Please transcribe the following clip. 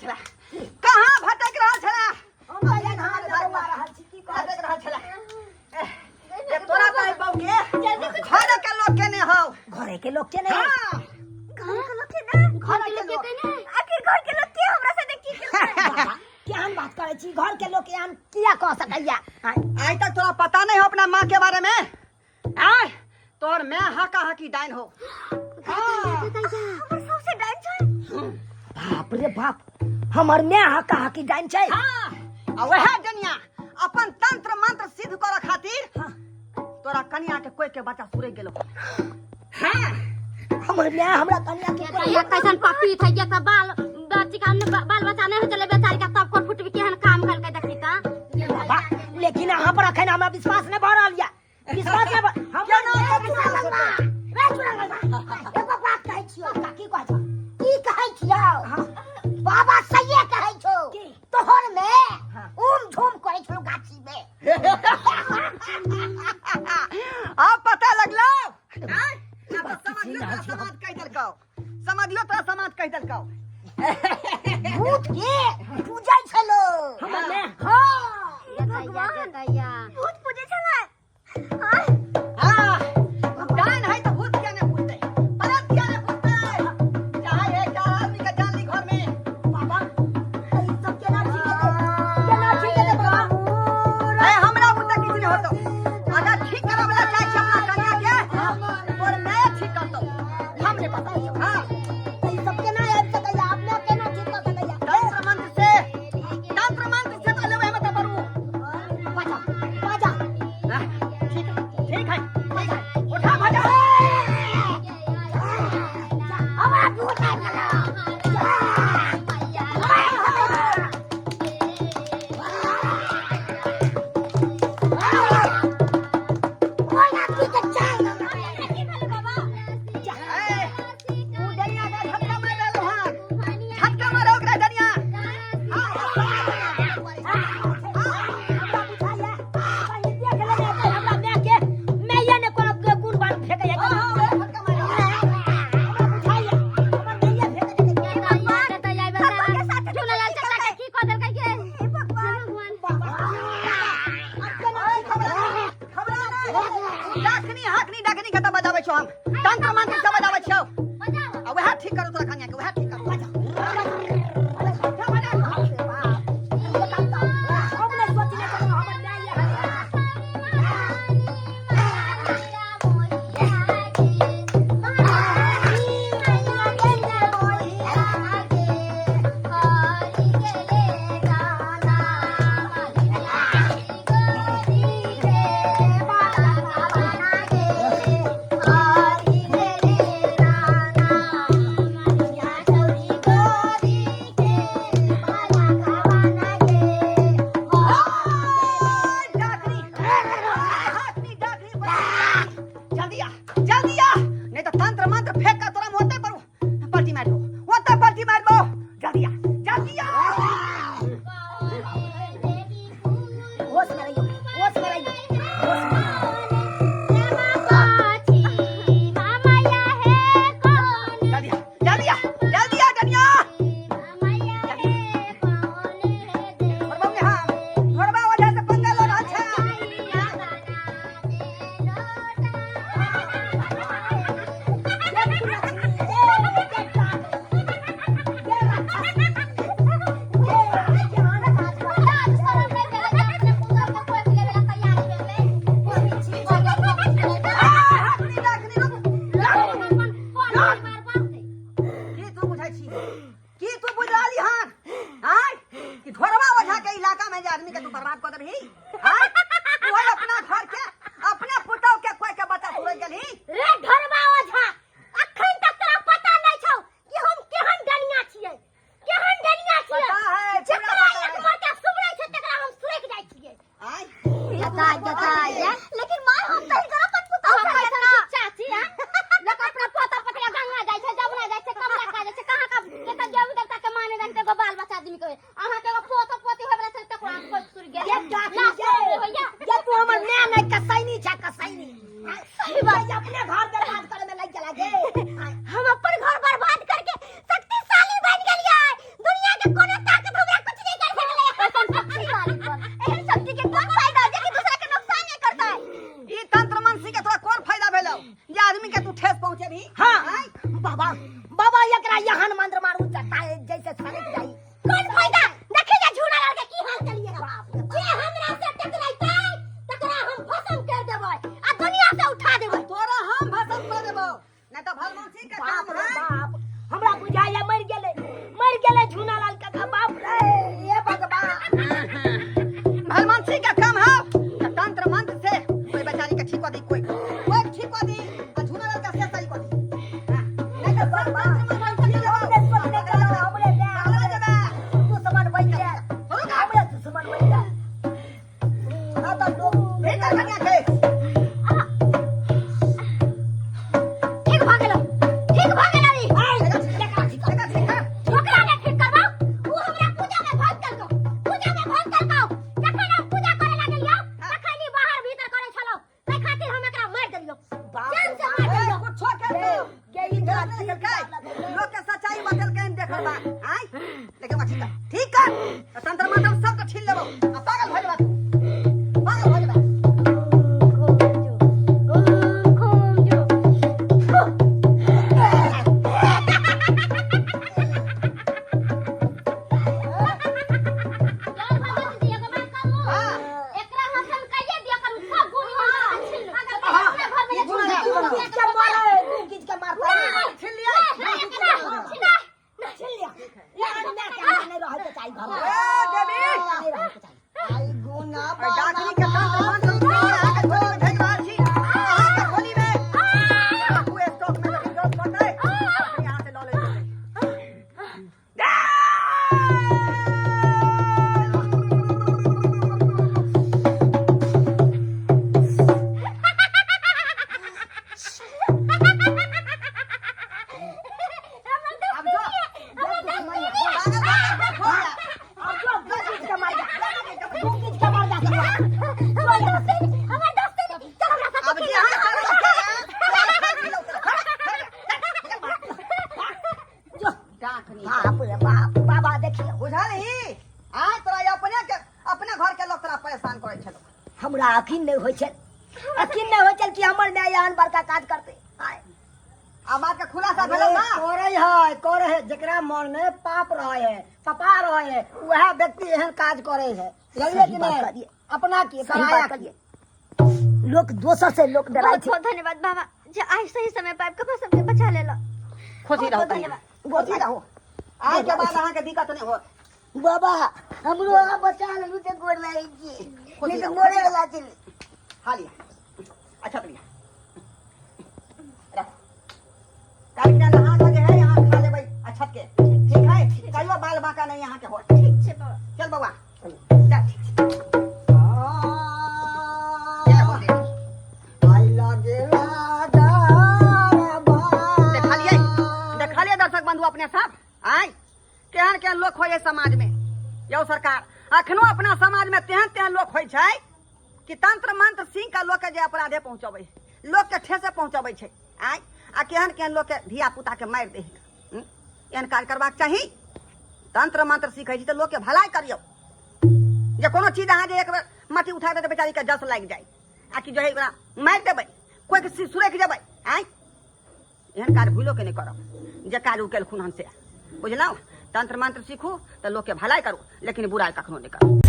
छला कहाँ भटक रहल छला हम तऽ एना बौआ रहल छी की कहै भटक रहल छला ए, तोरा तऽ बहू के घर के लोग के ने हौ घरे के लोग के नहीं हाँ घर के लोग के ना घर के लोग के ना आखिर घर के लोग के हमरा साथे की केलकै? बाबा, केहन बात करै छी घर के लोग एहन किया कह सकैया आँय, आइ तक तोरा पता नहीं हो अपना माँ के बारे में आय तोर मैं हाका हाकी डाइन हो हाँ। हमर सबसे डाइन छै बाप रे बाप हमर माय हका हकी डाइन छै हाँ आ वह जनिया अपन तंत्र मंत्र सिद्ध करे खातिर हाँ, तोरा कनिया के कोई के बच्चा सुरे गेलो हाँ हमर माय हमरा कन्या के कोई ये कैसन पपी था ये सब बाल बच्ची का हमने बाल बच्चा नहीं होते बेचारी का तब कोर फुट भी केहन काम करके देखी ता बाबा लेकिन अहाँ पर अखन हमरा विश्वास नहि भऽ रहल यऽ विश्वास नहि भऽ केना हमर के विश्वास होतै? रे चुड़ैल बाबा एगो बात कहै छियौ की कहै छौ की कहै छियौ हाँ। बाबा सहिए कहै छौ की? तोहर में हाँ। ऊम झूम करै छौ गाछी में अब पता लगलो आय? अब तो समझियो तोरा समाज कहि देलकौ समझियो तोरा समाज कहि देलकौ भूत के पूजै छलो हमर माय हाँ भगवान भूत पूजै छलै हाँ हाँ, डाइन है तो भूत किया नहीं पूछते परत किया नहीं पूछते चाहे एक चार आदमी का जान ली घर में बाबा ई सब केना ठीक हेतै केना ठीक हेतै बाबा ए हमरा बुते किछु नहीं होतो अगर ठीक करे वाला चाहे छी अपना कन्या के तोर मैं ठीक करतो हम नहीं पता हाँ ई सब केना आबि सकैया अपने केना ठीक कऽ सकैया तंत्र मंत्र से तंत्र मंत्र से तो लेवे मत परू बाजा बाजा हाँ, ठीक है ठीक है ठीक है उठा भजा हमरा भूत आबि गेलो ओइ आदमी के चाल ए, ऊ डनिया के झटका मार देलु हन झटका मारो ओकरा डनिया हमरा बुझाइया कहीं देख लेने हेतै हमरा माय के माये ने कोनो गुण बाण फेकैया हाँ, हाँ, झटका मारो हमरा बुझाइया हमर माये फेकै देतै की कऽ देलकै के भगवान बाबा अब केना ठीक हेतै? खबरा नहि डाकनी हाकनी डाकनी के तऽ बजाबै छौ हम तंत्र मंत्र से बजाबै छौ आ वएह ठीक करू तोरा कन्या के वएह ठीक करू हम नहि सोचने छलहुँ हमर माय इएह है। डाकनी हाकनी डाकनी जल्दी आ जल्दी आ नहीं तो तंत्र मंत्र फेंक कर तोरा मुंह पर पलटी मार दो ओते पलटी मार दो जल्दी आ जल्दी आ होश में रहियो होश में रहियो होश में जल्दी आ जल्दी आ जल्दी आ डनिया घरबा में हां घरबा वजह से पंगा लो रहल छै हाकनी डाकनी रुक की तू बुझै छी की तू बुझ रहली हन आय कि ढोरवा ओझा के इलाका में जे आदमी के तू बर्बाद कऽ देबही आय तू है अपना घर के अपने पुतौ के कोई के बच्चा सुरैक गेलही रे ढोरबा ओझा अखन तक तोरा पता नहीं छौ कि हम केहन डनिया छियै केहन डनिया छियै पता है, पूरा जकरा पता एक है। मरका सुबरै छै तकरा हम सुरक जाइ छियै आय लेकिन माय हम तऽ हिनकर अपन पुतहु छलियै ना चाची हां लोग अपना पोता पतिया गंगा जाइ छै जमुना जाइ छै कमला खा जाइ छै कहाँ का केता देवी देवता के माने रहते एगो बाल बच्चा आदमी के अहाँ के एगो पोता पोती होय वाला छै तकरो आँख पर सुर गेल ये डाकनी लाश ये होइया ये तू हमर माय नहि कसैनी छै कसैनी सही बात अपने घर बर्बाद करे में लग गेला गे हम अपन घर बर्बाद करके शक्तिशाली बन गेलियै दुनिया के कोनो एकर बात आय लेकिन ओकरा ठीक कर ठीक कर आ तंत्र मंत्र सब के छीन लेबो आ पागल भऽ जेबा तू पागल भऽ जेबा। खूम जो एकरा हसन कहिए दिया करू सब गुण छीन लो अपना घर में दू घीच के मारे, दू घीच के मारता है। छीन लिया। छीन लिया। यार, मैं क्या नहीं रहे के चाही घर में। ए देवी नहीं रहे के चाही। आई गुना अरे डाकनी के तंत्र मंत्र अहाँ के झोली में भेज रहल छी अहाँ के झोली में राखू स्टॉक में जखन जरूरत पड़तै तखन यहाँ से लऽ लेल जेतै। अब जो पागल भऽ गेल, हो गया। अब जो दू घीच के मार जा। दू घीच के मार जा। अब जे अहाँ करब से, जो डाकनी बाप रे बाप, बाबा देखियो। बुझलही आय तोरा अपने के अपने घर के लोग तोरा परेशान करै छलो। हमरा अखिन नहि होइ छल, अखिन नहि होइ छल कि हमर माय एहन बड़का काज करतै। आय आ बात के खुलासा भेलौ ना। करै है, करै है, जेकरा मन में पाप रहे है, पपा रहे है, वएह व्यक्ति एहन काज करै है। बुझलियै सही कि बात नहि? कहलियै। अपना के सही पराया बात के। कहलियै। लोक दोसर से लोक डराइ बहुत छै। बहुत धन्यवाद बाबा जे आइ सही समय पर आबि कऽ सबके बचा लेलक। खुशी रहू बहुत कनिया, धन्यवाद। खुशी रहू। आइ के बाद अहाँके दिक्कत नहि होत। बाबा हमरो अहाँ बचा लेलू तऽ गोर लागै छी, नहि तऽ मरे वला छली। खा लिया, अच्छा लिया, रखो। काल्हि नहा कऽ जे है अहाँ खा लेबै अच्छा के। ठीक है? कहियो बाल बांका नहीं अहाँके होत। ठीक छै बाबा। चल बौआ चल। ठीक छै। जय हो देवी। आई लगेला डरबा। देखलियै देखलियै दर्शक बंधु अपने सब आय केहन केहन लोक होइ है समाज में। यौ सरकार अखनो अपना समाज में तेहन तेहन लोक होइ छै कि तंत्र मंत्र सिंह का लोक के जे अपराधे पहुंचबै, लोक के ठेसे पहुंचबै छै। आय आ केहन केहन लोक के धिया पुता के मारि दे। एहन काज करबाक चाही? तंत्र मंत्र सीखै छी तऽ लोक के भलाई करियौ। जे कोनो चीज अहाँ जे एक बेर माटि उठा देबै तऽ बेचारी के जस लागि जाय, आ कि जो है ओकरा मारि देबै, कोइ के सुरकि जेबै। आँय एहन काज भूलो के नहि करब जे काज ओ केलखुन हन से। बुझलहुँ? तंत्र मंत्र सीखू तऽ लोकके भलाई करू, लेकिन बुराइ कखनो नहि करू।